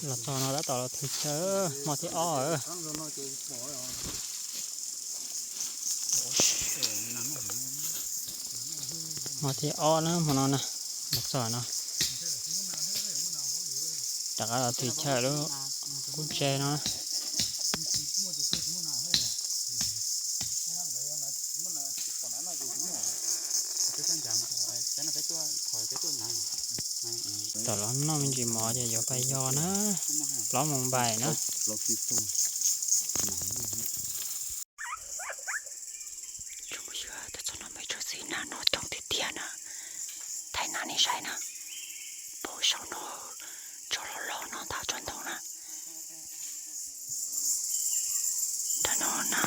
Los txog no tab tom los thwm chaw, hmo thib ob. Hmo thib ob na, hmo no na, los txog no. Rov qab los thwm chaw lub kub tse no. Tom los noj me ntsis mov ces yuav pais yos na, plaub moos npaim na. Tsoom phooj ywg, txog no me tsoom xwm nas no coob tiag tiag na. Thaij nas nej saib na, puag saum no, tsob loj loj no ntag tsob ntoo na. Nram no na.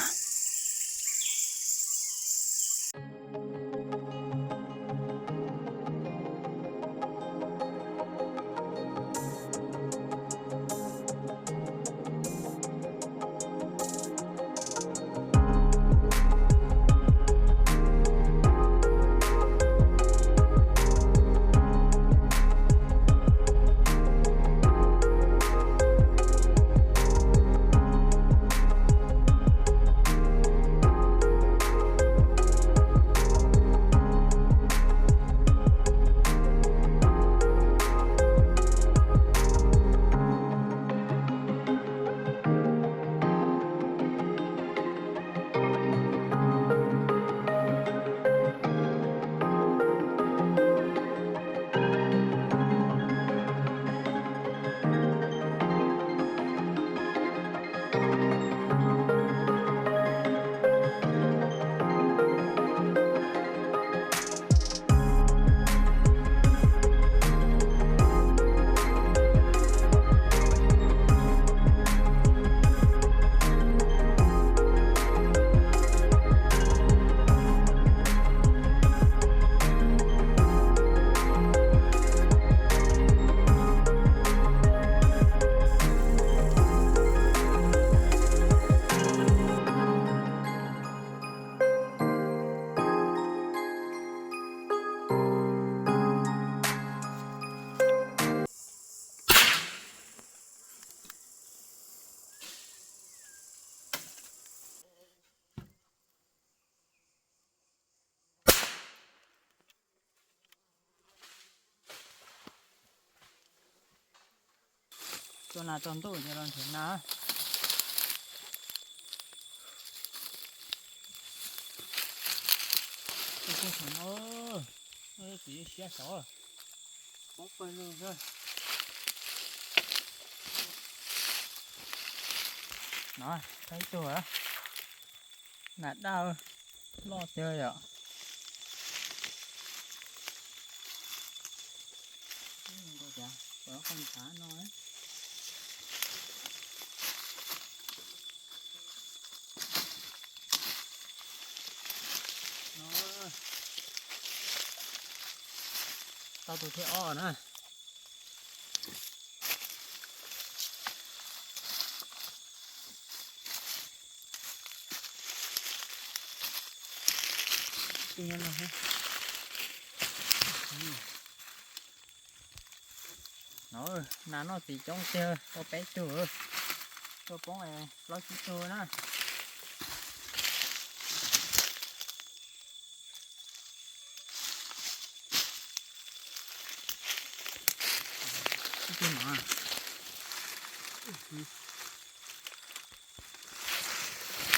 Tso nas tso ntuj ces los nrhiav nas. Tsis saum no, tsis siab saud. Poob pawg lug xwb. No, tau ib tug. Nas daj loj tiag yom. Qoj ntshav no. Tau tus thib ob na. No, nas noj txiv coob tiag, tau peb tug, tuaj poob plaub tsib tug na.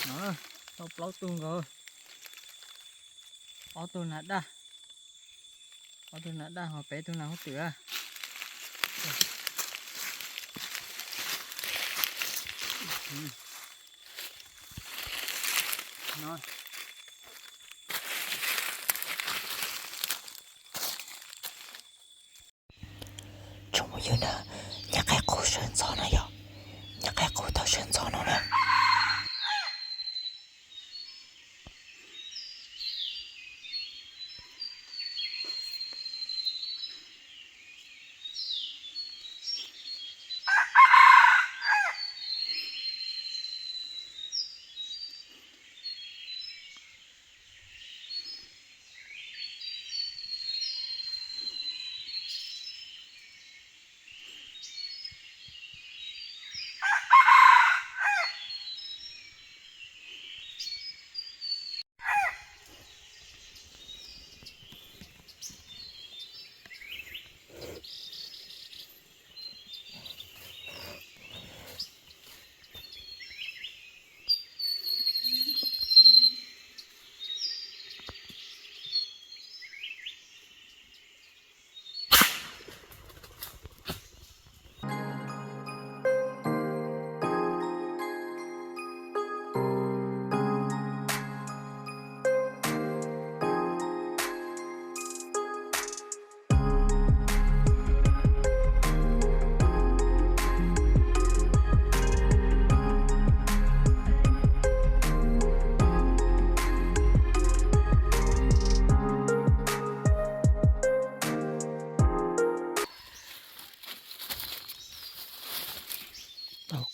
No, tau plaub tug nkaus, ob tug nas daj, ob tug nas daj ho peb tug nas hub twm. Tsoom phooj ywg na, nyab qaib qus sawv ntxov no yom, nyab qaib qus tau sawv ntxov no na.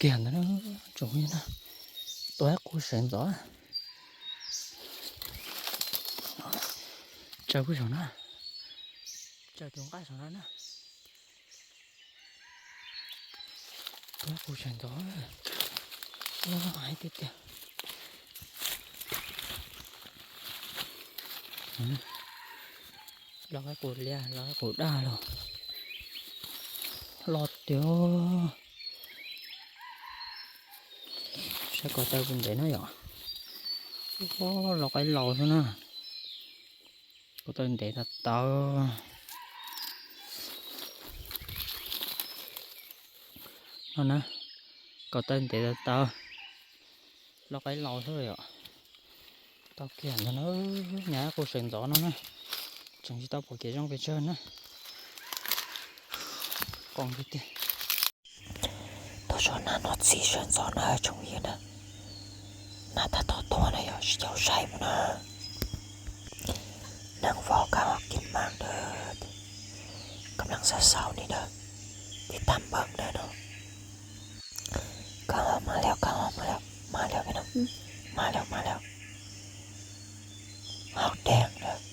Tiag ntawd na, tsoom phooj ywg na, tua ib qho sawv ntxov. Tsaws pub saum na, tsaws tus nqaij saum no na. Tua ib qho sawv ntxov, hais tiag tiag. Los ib qho liab, los ib qho daj los, los tiag. Saib kaus taw puas ntev na yom. Los qaib laus xwb na. Kaus taw ntev tas tas. No na, kaus taw ntev tas tas. Los qaib laus xwb yom. Tau kiag ntawd na, nyab qus sawv ntxov no na, tseem tsis tau pom kev zoo pes tsawg na. Qoos tiag tiag. Tau tso nag no txi sawv ntxov na tsoom phooj ywg na. Nag tag tog tuaj na yog tsis tau saib mus na. Neeg vauv kab ho kis maam dawb, kab leej xauv xauv ni dawb, tiv tag npeeg dawb no. Kab ho mas liab, kab ho mas liab, mas liab peb no, mas liab mas liab. Hauv deeg dawb.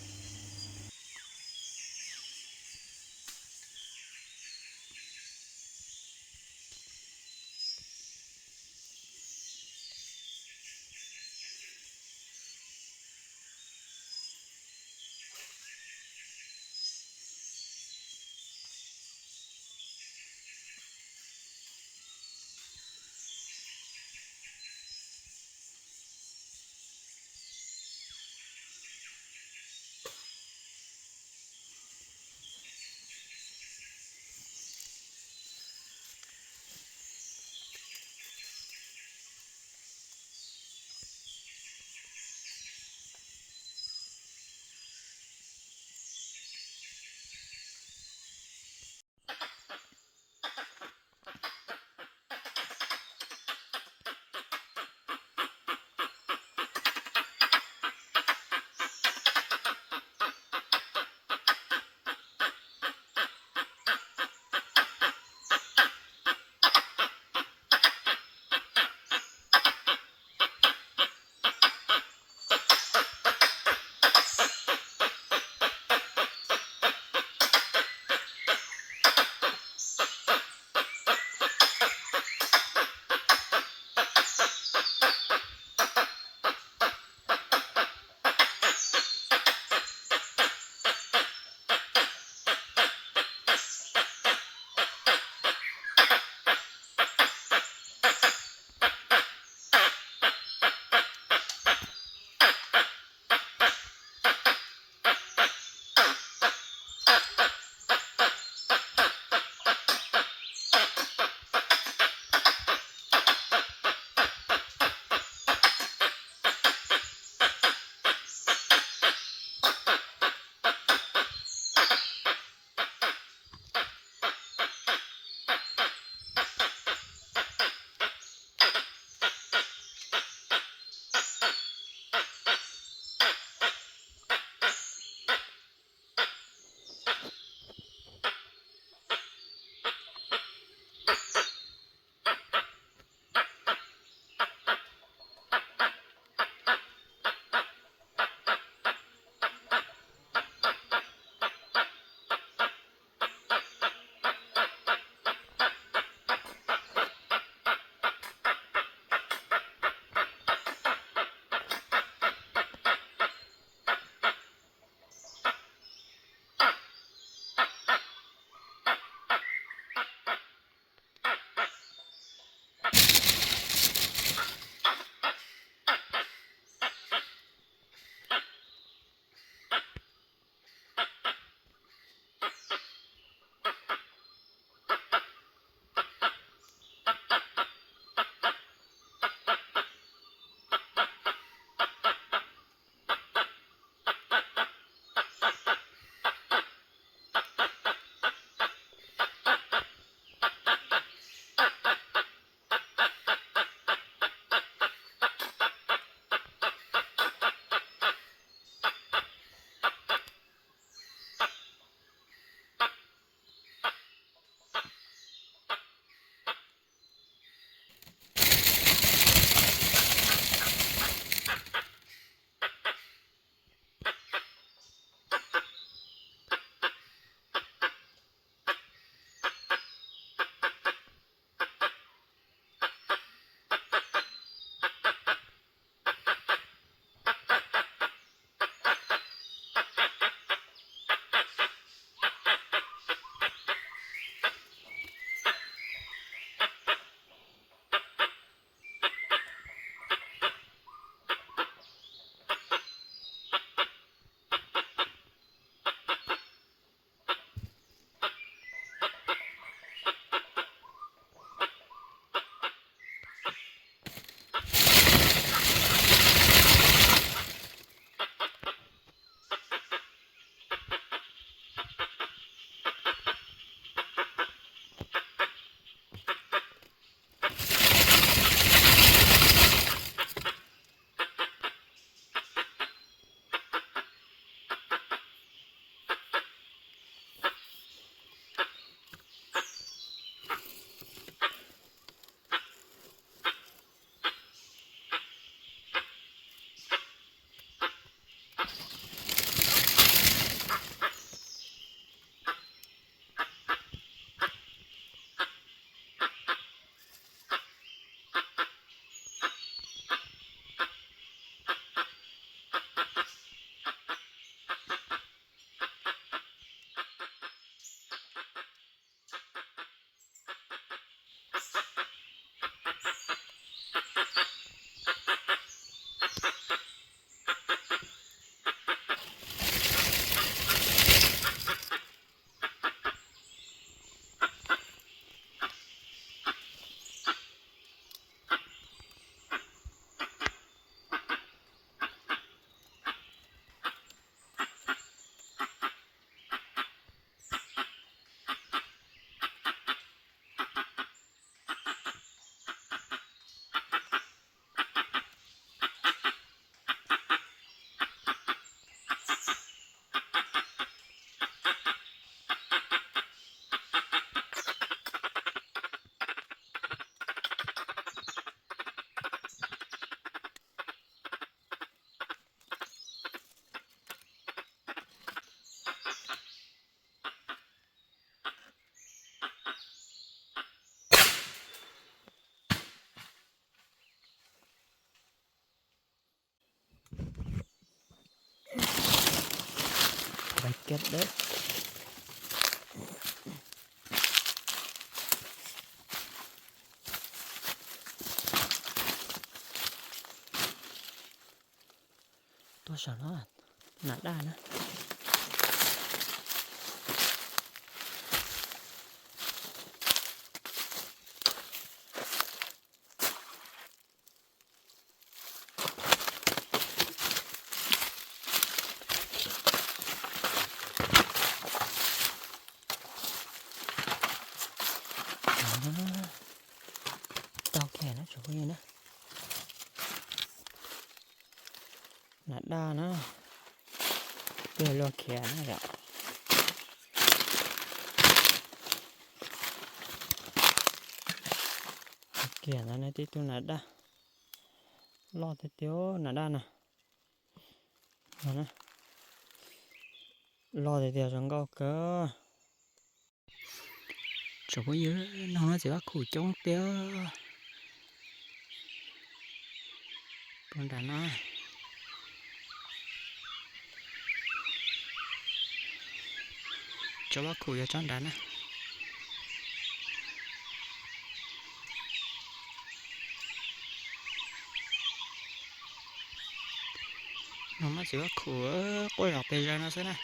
Lawv kiag dawb. Tuaj saum no, nas daj na. Tau kiag na tsoom phooj ywg na. Nas daj na, twb luag khiav na yom. Kiag ntawd ne tib tug nas daj, loj tiag tiag nas daj na. Loj tiag tiag zoo nkauj kawg. Tsoom phooj ywg, noog no txiv vaj khum coob tiag. Puag nram no, tsob vaj khum yuav tsob nrad na. Noog no txiv vaj khum quaj zom pes zaws no xwb na.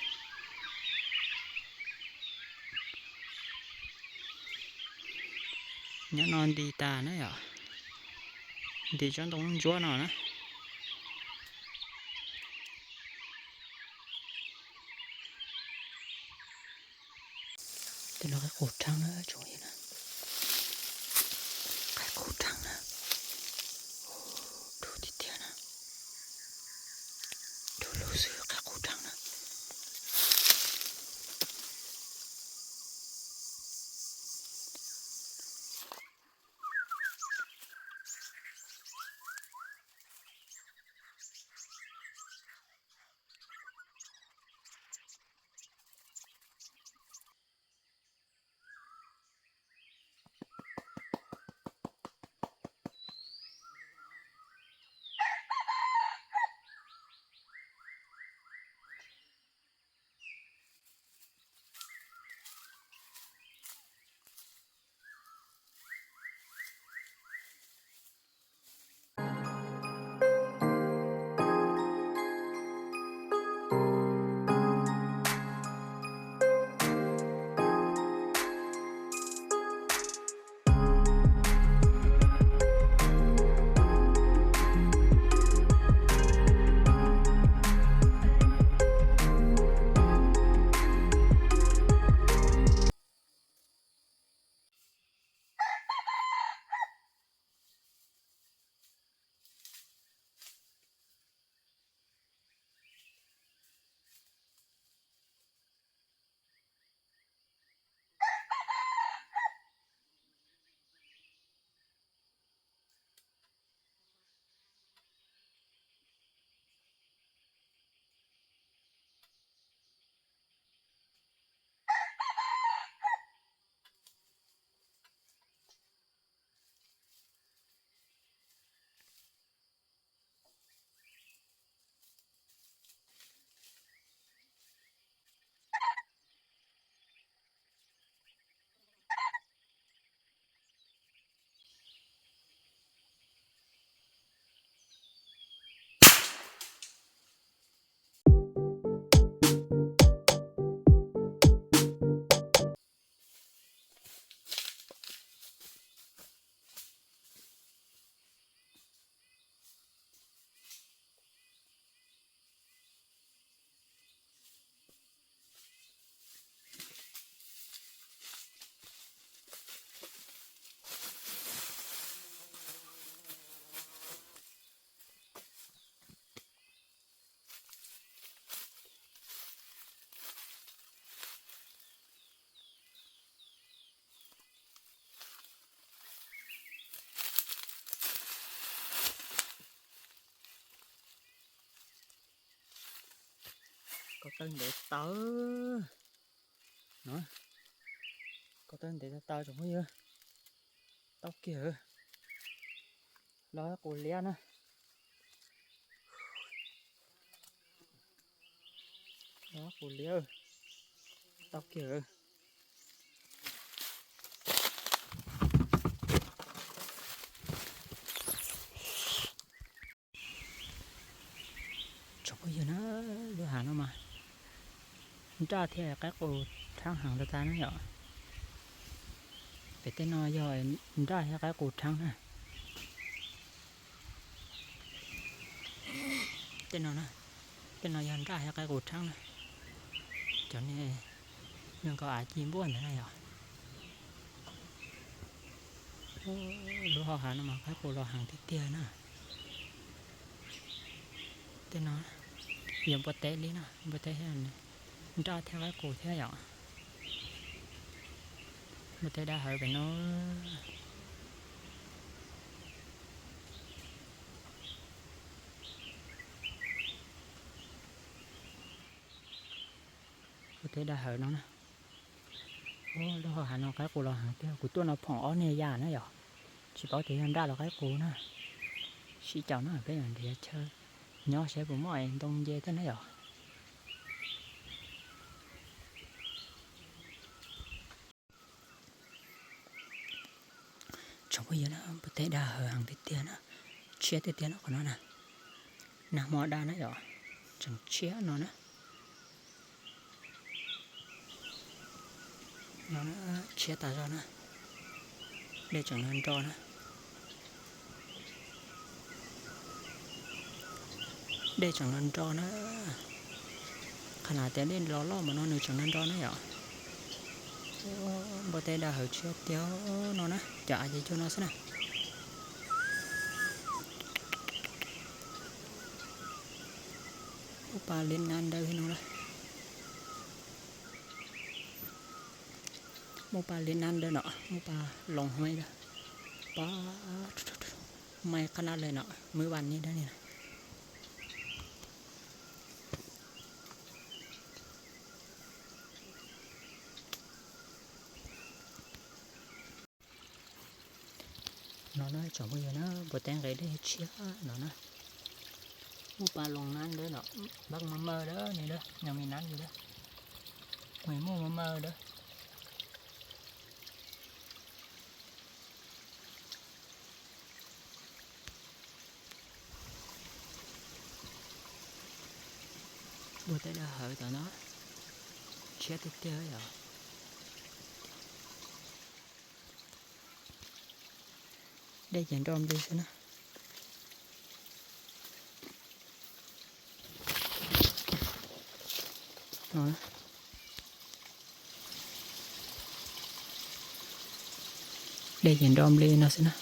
Nyob no nti tas na yom, nti tsob ntoo ntsuab no na. Tej no qaib qus rheeb na tsoom phooj ywg na. Qaib qus rheeb na. Dub tiag tiag na. Dub lug xwb qaib qus rheeb na. Ko taw ntev taw. No, ko taw ntev taw taw tsoom phooj ywg. Tau kiag los qus liab na. Qus liab, tau kiag. Tsoom phooj ywg na, lub hav no mas nraj thiab qaib qus rhaab heev tas tas na yom. Pem tej no yog nraj thiab qaib qus rhaab na. Tej no, tej no yog nraj thiab qaib qus rhaab na. Cov niag zoo nkaus av ci npuaj ntawd na yom. Lub hau hav no mas qaib qus los heev tiag tiag na. Tej no yog npua teb li no, npua teb thiab nraj thiab qaib qus thiab yom. Npua teb dab hawv pem no. Npua teb dab hawv no na. Lub hau hav no qaib qus los heev tiag, kuv tuaj no phoom ob niag yam na yom. Tsis paub tias yog nraj los qaib qus na. Sib caum no peb yuav nrhiav chaw nyob saib puas muaj ntoo nce thiab na yom. Tsoom phooj ywg na, npua teb dab hawv heev tiag tiag na, tshiab tiag tiag no qhov no na. Nag hmo dab na yom, tseem tshiab no na. No na, tshiab tas zog na. Dej tseem nrog nro na. Dej tseem nrog nro na. Qhov no tias dej los loj mas no nws tseem nrog nro na yom. Npua teb dab hawv tshiab tiag no na, cov av ces cuag no xwb na. Muaj pa liab nab ntawd no na. Muaj pa liab nab ntawd no, muaj pa loos hmab ntawd. Pa, mais qab nab lawm no, mib vas ni dab ni na. No na tsoom phooj ywg na, npua teb nqes dej tshiab no na. Muaj pa loos nab ntawd no, npab mas mawj dab ni dab, nyog me nab ni dab. Muaj mas mawj dab. Npua teb dab hawv tom no, tshiab tiag tiag yom. Dej ces nrog nplig xwb na. Dej ces nrog nplig no xwb na.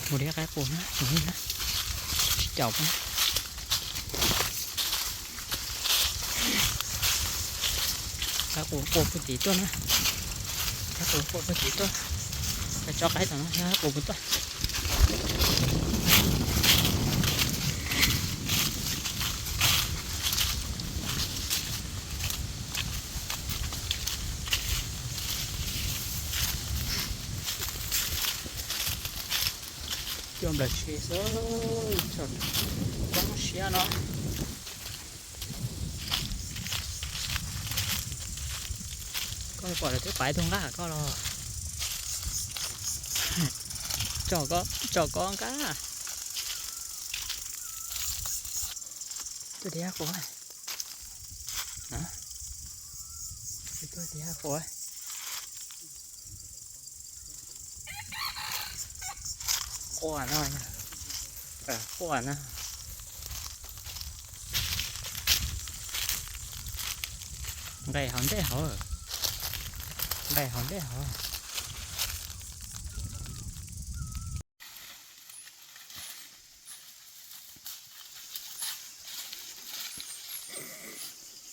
Mus de qaib qus na, tus no na, tsis caum. Qaib qus qua puag tim tuaj na, qaib qus qua puag tim tuaj, tso qaib tom no, qaib qus mus tuaj. Cua nplawm tshis xwb, tsob siab no. Koj pom lawv twb pais tug nqaj koj los. Tso koj, tso koj nqaj. Tuaj diab quav. Tuaj diab quav. Quaj no, quaj no. Nqes hauv ntej hauv, nqes hauv ntej hauv.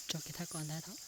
Tso kiag thaj ko ntag thaum.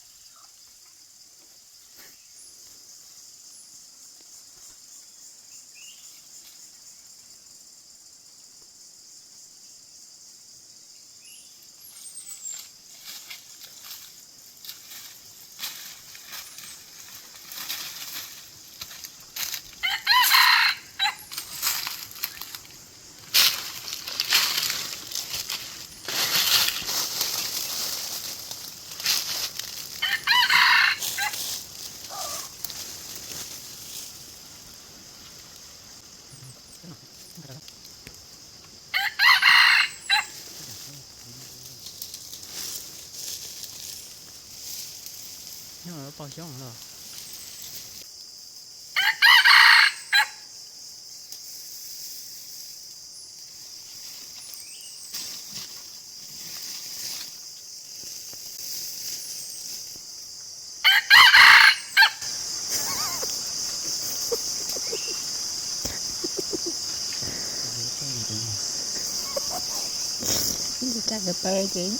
Nyob poj xyoob los. Tsa kawv paws ces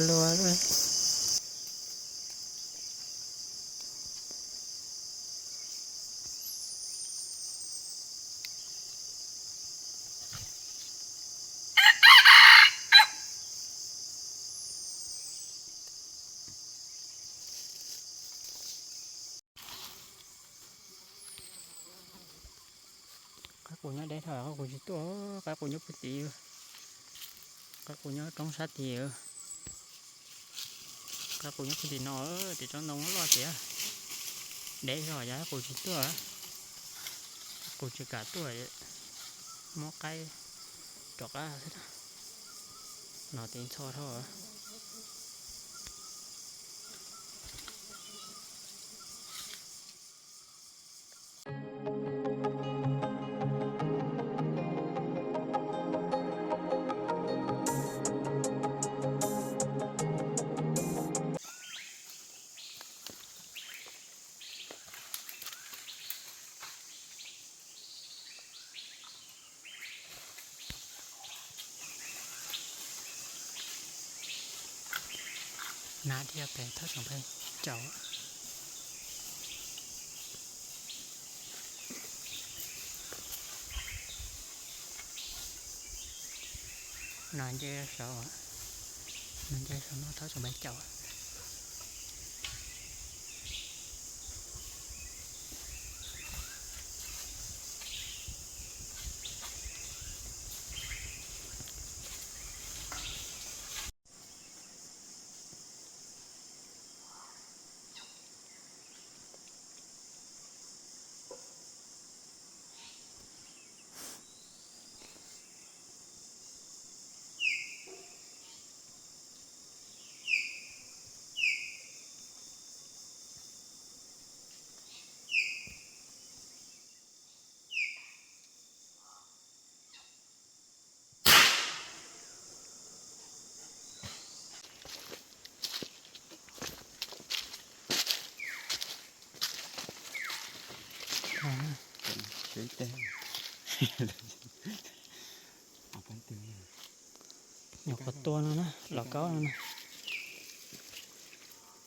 luag. Qaib qus nyob deb dhau, qaib qus tsis tuaj, qaib qus nyob puag tid, qaib qus nyob roob sab tid. Qaib qus nyob puag tim no, tim tsob ntoo loj tiag. Deb zog yog qaib qus tsis tuaj, qaib qus tsis kam tuaj, muab qaib rov qab xwb. No tiv ntxhov dhau. Nab thiab pem thawj tsoom peb caum. No nce saud, no nce saud no thawj tsoom peb caum. Nyuam qhuav tua no na, los kaub no na.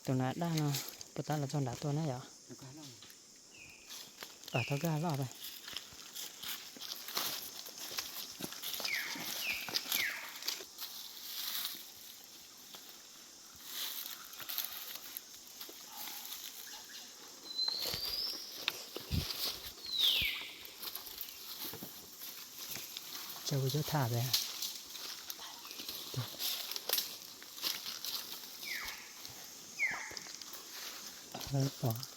Tus nas daj no, puas tab los txog nrad tua na yom? Tau kag loj pes. Tsa kuv cov tham pes. Pom.